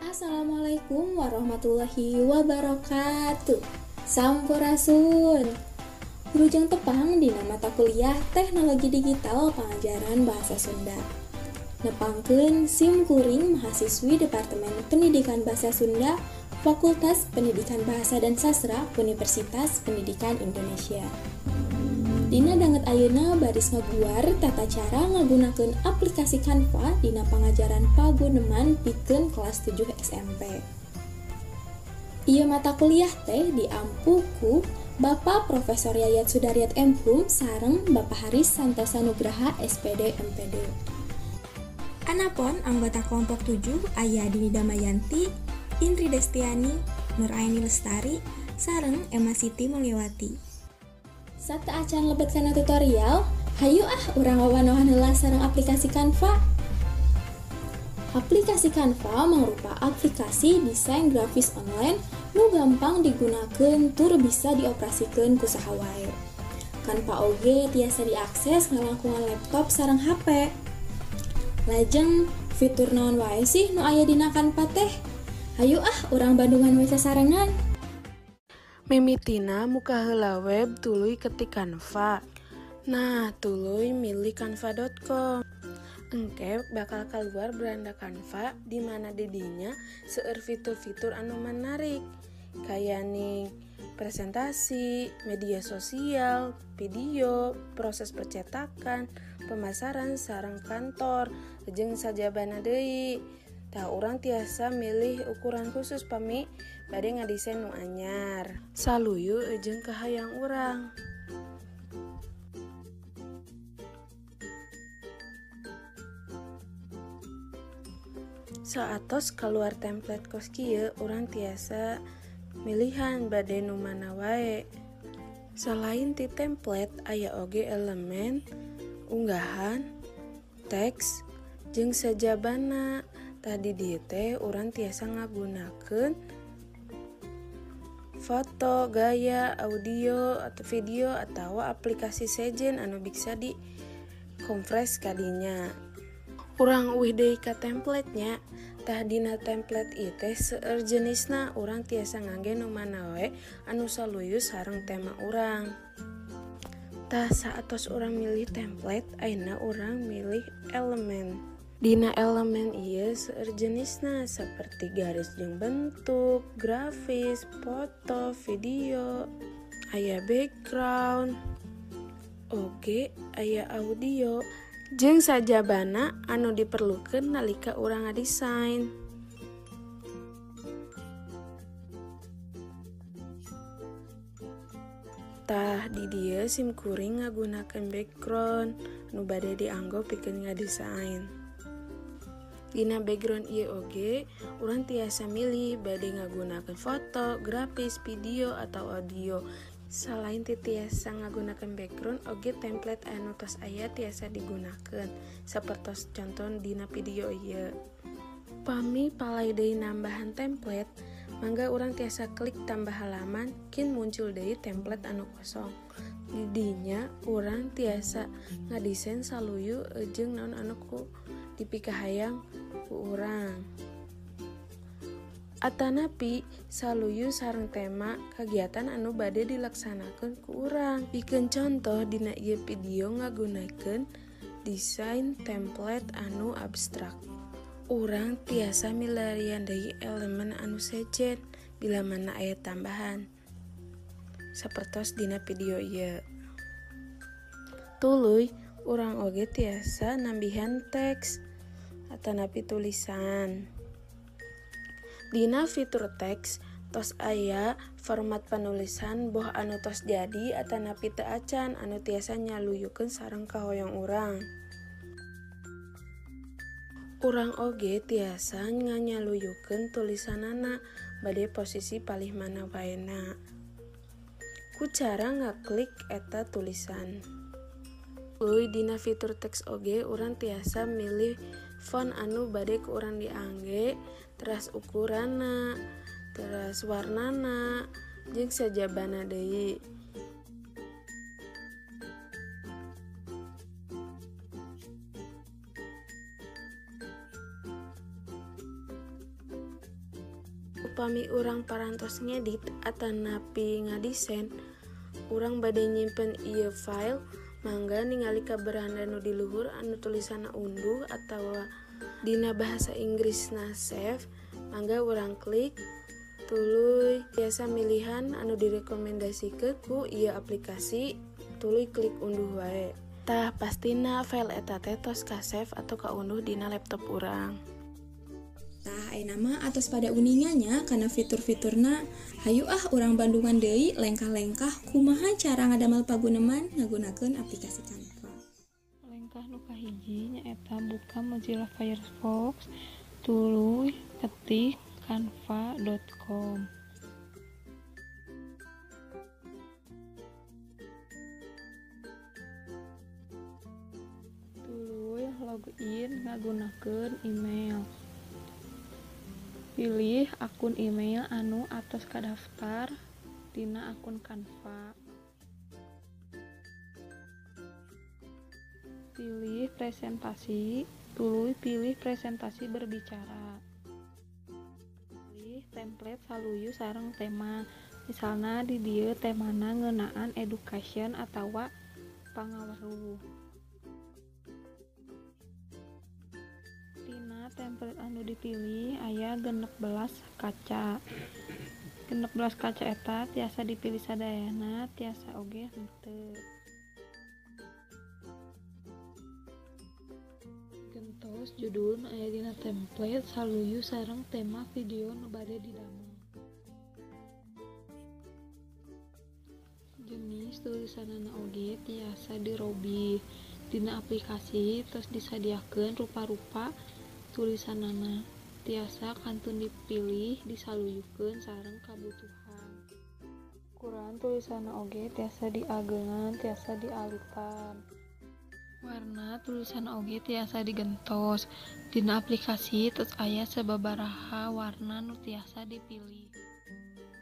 Assalamualaikum warahmatullahi wabarakatuh. Sampurasun. Wilujeng tepang dina mata kuliah Teknologi Digital Pangajaran Bahasa Sunda. Nepangkeun sim kuring mahasiswi Departemen Pendidikan Bahasa Sunda, Fakultas Pendidikan Bahasa dan Sastra, Universitas Pendidikan Indonesia. Dina danget ayeuna baris ngaguar tata cara ngagunakeun aplikasi Canva dina pangajaran paguneman pikeun kelas 7 SMP. Ieu mata kuliah teh diampu ku Bapak Profesor Yayat Sudaryat M.Hum sareng Bapak Haris Santosa Nugraha SPD MPD. Anapon anggota kelompok 7 aya Dini Damayanti, Indri Destiani, Nuraini Lestari, sareng Emma Siti Mulyawati. Sateuacan lebet kana tutorial, hayu ah urang wawanohan heula sareng aplikasi Canva. Aplikasi Canva mangrupa aplikasi desain grafis online nu gampang digunakeun tur bisa dioperasikeun ku saha wae. Canva oge tiasa diakses ngalangkungan laptop sareng HP. Lajeng fitur naon wae sih nu aya dina Canva teh? Hayu ah urang bandungan we sasarengan. Mimitina muka heula web tuluy ketik Canva. Nah, tuluy milih canva.com. Engke bakal keluar beranda Canva di mana didinya seueur fitur-fitur anu menarik kaya nih presentasi, media sosial, video, proses percetakan, pemasaran sareng kantor, jeung sajabana deui. Tah urang tiasa milih ukuran khusus pami bade ngadesain nu anyar. Saluyu jeung kahayang urang. Saatos keluar template kos kieu, urang tiasa milihan bade nu mana wae. Selain ti template aya oge elemen, unggahan, teks, jeung sajabana. Tadi dieu teh urang tiasa ngagunakeun foto, gaya, audio, atau video atau aplikasi sejen anu bisa di kompres kadinya. Urang uih deui ka templatenya. Tah dina template ieu teh seueur jenisna, urang tiasa ngangge nu mana we anu saluyu sareng tema urang. Tah saatos urang milih template, ayeuna urang milih elemen. Dina elemen ieu seueur jenisna seperti garis jeung bentuk, grafis, foto, video, aya background, oge aya audio, jeung sajabana anu diperlukeun nalika urang ngadesain. Tah di dieu sim kuring ngagunakeun background nu bade dianggo pikeun ngadesain. Dina background ieu oge, urang tiasa milih bade ngagunakeun foto, grafis, video, atau audio. Selain ti tiasa ngagunakeun background, oge template anu tos aya tiasa digunakeun, sapertos contoh dina video ieu. Pami palai deui nambahan template, mangga urang tiasa klik tambah halaman, kin muncul deui template anu kosong. Di dinya urang tiasa ngadesain saluyu jeung naon anu ku dipikahayang ku urang. Atanapi saluyu sareng tema kagiatan anu bade dilaksanakeun ku urang. Pikeun contoh dina ieu video ngagunakeun desain template anu abstrak. Urang tiasa milarian deui elemen anu sejen bila mana aya tambahan. Sapertos dina video ieu. Tuluy urang oge tiasa nambihan teks atanapi tulisan. Dina fitur teks tos aya format penulisan boh anu tos jadi atanapi teu acan anu tiasa nyaluyukeun sareng kahoyong urang. Urang oge tiasa nganyaluyukeun tulisanana bade posisi palih mana waena. Ku cara ngaklik eta tulisan. Tuluy dina fitur teks oge urang tiasa milih font anu bade ku urang diangge, teras ukuranna, teras warnana, jeung sajabana deui. Upami urang parantos ngedit atanapi ngadesain, urang bade nyimpen ieu file, mangga ningali ka beranda nu di luhur anu tulisanna unduh atawa dina bahasa Inggrisna save, mangga urang klik tuluy biasa milihan anu direkomendasikeun ku ieu aplikasi, tuluy klik unduh wae. Tah pastina file eta teh tos ka-save atau kaunduh dina laptop urang. Tah ayeuna mah atos pada uninganya kana fitur-fiturna, hayu ah urang bandungan deui lengkah-lengkah kumaha cara ngadamel paguneman ngagunakeun aplikasi Canva. Lengkah nu kahiji nyaeta buka Mozilla Firefox, tuluy ketik canva.com. Tuluy login ngagunakeun email. Pilih akun email anu atos kadaftar dina akun Canva. Pilih presentasi, tuluy pilih presentasi berbicara. Pilih template saluyu sareng tema. Misalna di dieu temana ngeunaan education atawa pangaweruh. Tina template anu dipilih aya 16 kaca. 16 kaca eta tiasa dipilih sadayana, tiasa oge henteu. Gentos judul nu aya dina template saluyu sareng tema video nu bade didamel. Jenis tulisanana oge tiasa dirobih. Dina aplikasi tos disadiakeun rupa-rupa tulisanana, tiasa kantun dipilih disaluyukeun sareng kabutuhan. Ukuran tulisanna oge tiasa diageungan, tiasa dialitan. Warna tulisan oge tiasa digentos. Dina aplikasi tos aya sababaraha warna nu tiasa dipilih.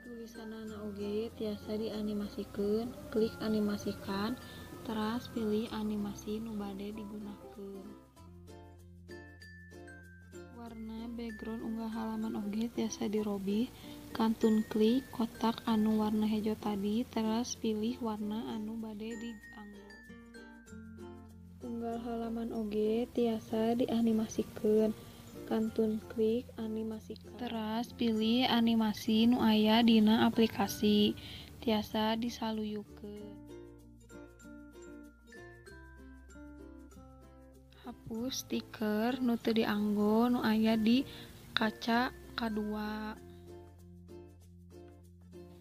Tulisanana oge tiasa dianimasikeun, klik animasikan, teras pilih animasi nu bade digunakeun. Warna background unggah halaman oge tiasa dirobih, kantun klik kotak anu warna hejo tadi, teras pilih warna anu bade dianggo. Unggal halaman oge tiasa dianimasikeun, kantun klik animasikan. Teras pilih animasi nu aya dina aplikasi, tiasa disaluyukeun. Hapus stiker nu teu dianggo nu aya di kaca kadua.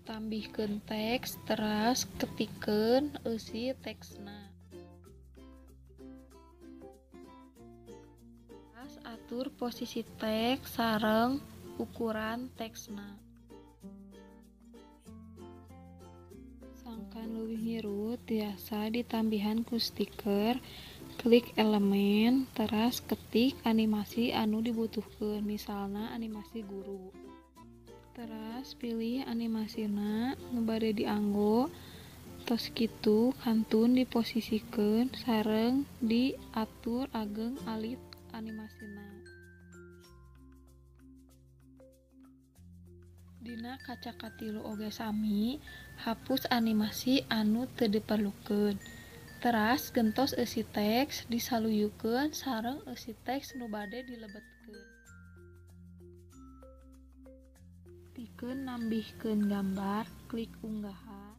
Tambihkeun teks teras ketikeun eusi teksna. Teras atur posisi teks sareng ukuran teksna. Sangkan leuwih ngiru tiasa ditambihan ku stiker. Klik elemen teras ketik animasi anu dibutuhkeun, misalna animasi guru. Teras pilih animasina nu bade dianggo, tos kitu kantun diposisikeun sareng diatur ageng alit animasina. Dina kaca katilu oge sami, hapus animasi anu teu diperlukeun. Teras gentos eusi teks disaluyukeun sareng eusi teks nu bade dilebetkeun. Pikeun nambihkeun gambar, klik unggahan.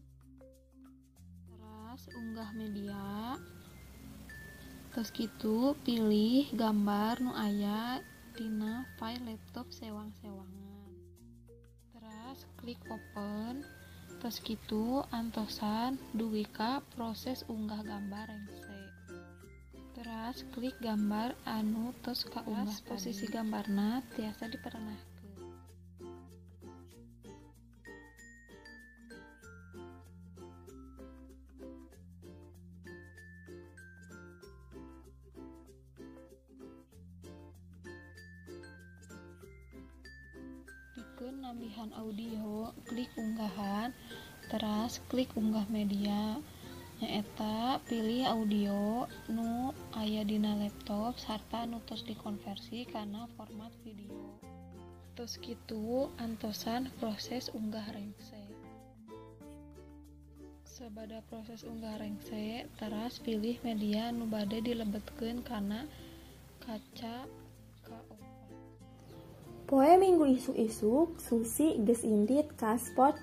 Teras unggah media. Tos kitu pilih gambar nu aya dina file laptop sewang-sewangan. Teras klik open. Tos kitu antosan dugi ka proses unggah gambar rengse. Teras klik gambar anu tos kaunggah posisi gambarna tiasa diperenahkeun. Pikeun nambihan audio, klik unggahan, teras klik unggah media. Nyaeta pilih audio nu aya dina laptop sarta nu tos dikonversi kana format video. Tos kitu antosan proses unggah rengse. Sabada proses unggah rengse, teras pilih media nu bade dilebetkeun kana kaca ka-opat. Poe Minggu isuk-isuk, Susi geus indit ka spot.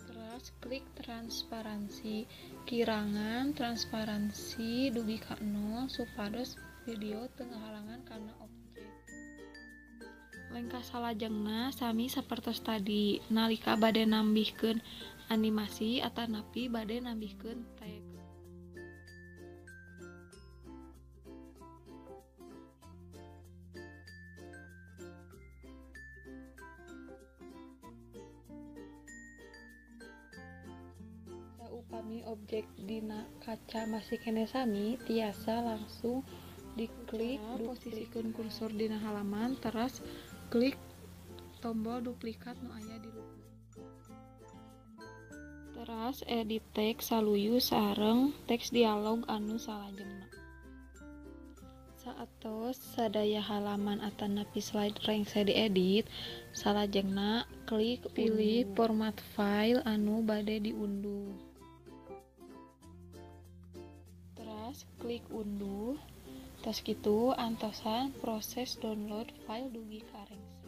Teras klik transparansi, kirangan transparansi dugi ka 0 supados video teu ngahalangan kana objek. Lengkah salajengna sami sapertos tadi, nalika bade nambihkeun animasi atanapi bade nambihkeun teks. Saupami objek dina kaca masih keneh sami, tiasa langsung diklik posisikeun kursor dina halaman teras klik tombol duplikat nu aya di luhur. Teras edit teks saluyu sareng teks dialog anu salajengna. Saatos sadaya halaman atanapi slide rengse diedit, salajengna klik pilih format file anu bade diunduh. Teras klik unduh. Tos kitu antosan proses download file dugi ka rengse.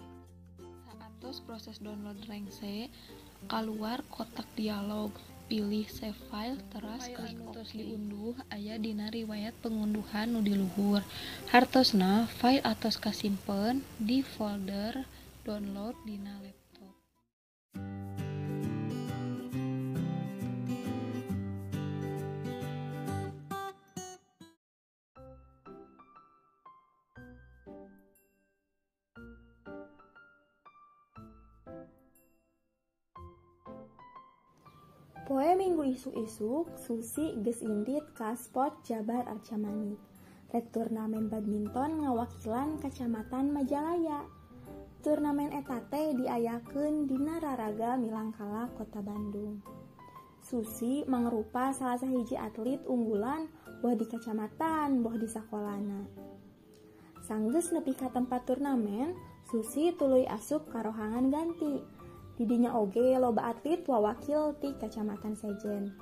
Saatos proses download rengse, kaluar kotak dialog, pilih save file teras klik OK. Tos diunduh aya dina riwayat pengunduhan nu di luhur. Hartosna file atos kasimpen di folder download dina laptop. Poe Minggu isuk-isuk, Susi geus indit ka spot Jabar Arcamanik. Rek turnamen badminton ngawakilan Kacamatan Majalaya. Turnamen eta teh diayakeun dina raraga Milangkala Kota Bandung. Susi mangrupa salah sahiji atlet unggulan boh di kacamatan boh di sakolana. Sanggeus nepi ka tempat turnamen, Susi tuluy asup ka rohangan ganti. Didinya oge loba atlet wawakil ti kacamatan sejen.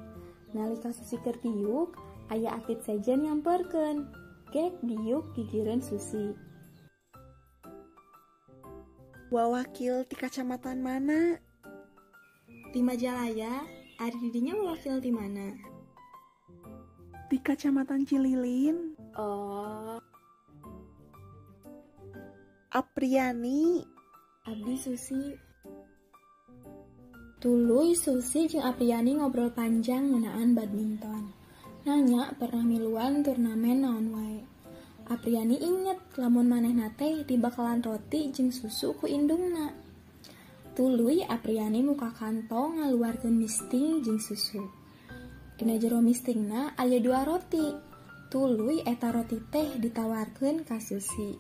Nalika Susi keur diuk, aya atlet sejen nyamperkeun. Gek diuk gigireun Susi. Wawakil ti kacamatan mana? Ti Majalaya, ari didinya wawakil ti mana? Ti kacamatan Cililin. Oh. Apriani. Abdi Susi. Tuluy Susi jeung Apriani ngobrol panjang ngeunaan badminton. Nanya pernah miluan turnamen naon wae. Apriani inget lamun manehna teh dibakalan roti jeung susu ku indungna. Tuluy Apriani muka kantong ngaluarkeun misting jeung susu. Dina jero mistingna aya 2 roti. Tuluy eta roti teh ditawarkeun ka Susi.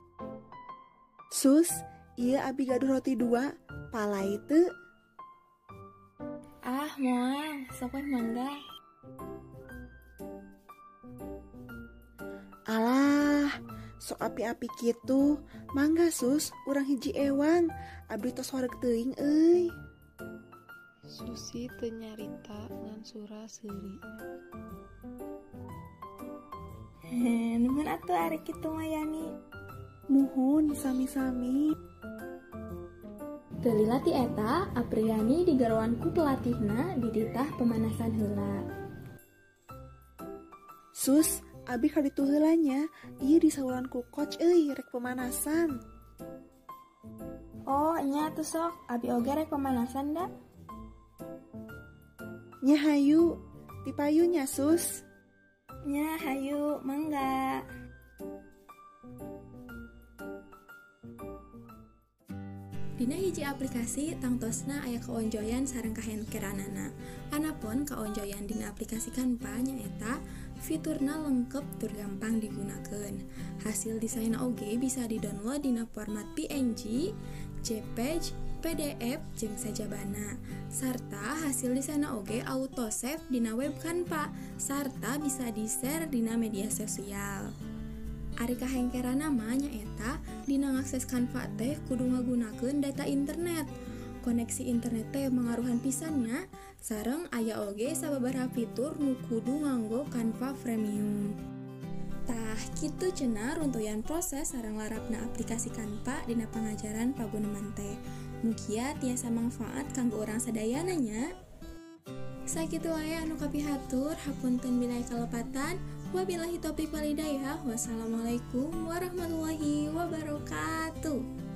Sus, ieu abi gaduh roti 2, palai teu? Ah, moal, sok weh mangga. Alah, sok api-api kitu. Mangga Sus, urang hiji ewang. Abdi tos horeg teuing euy. Susi teu nyarita ngan sura seuri. Nuhun atuh ari kitu mah Yani. Muhun sami-sami. Teu lila ti eta, Apriani digaroan ku pelatihna dititah pemanasan heula. Sus, abi kaditu heula nya, ieu disauran ku coach euy rek pemanasan. Oh, nya atuh sok, abi oge rek pemanasan da. Nya hayu, tipayu nya Sus. Nya hayu, mangga. Dina hiji aplikasi tangtosna aya kaonjoyan sareng kahenkeranana. Anapun kaonjoyan dina aplikasi Canva nyaeta fiturna lengkep tur gampang digunakeun. Hasil desain oge bisa didownload dina format PNG, JPEG, PDF jeung sajabana. Sarta hasil desaina oge auto save dina web Canva sarta bisa di-share dina media sosial. Ari kahengkeranna mah nyaeta Dina ngakses Canva teh kudu ngagunakeun data internet. Koneksi internet teh mangaruhan pisan nya, sareng aya oge sababaraha fitur nu kudu nganggo Canva Premium. Tah, kitu cenah runtuyan proses sareng larapna aplikasi Canva dina pangajaran paguneman teh. Mugia tiasa mangfaat kanggo urang sadayana nya. Sakitu wae anu kapihatur, hapunten bilih kalepatan. Wabillahi taufiq walhidayah. Wassalamualaikum warahmatullahi wabarakatuh.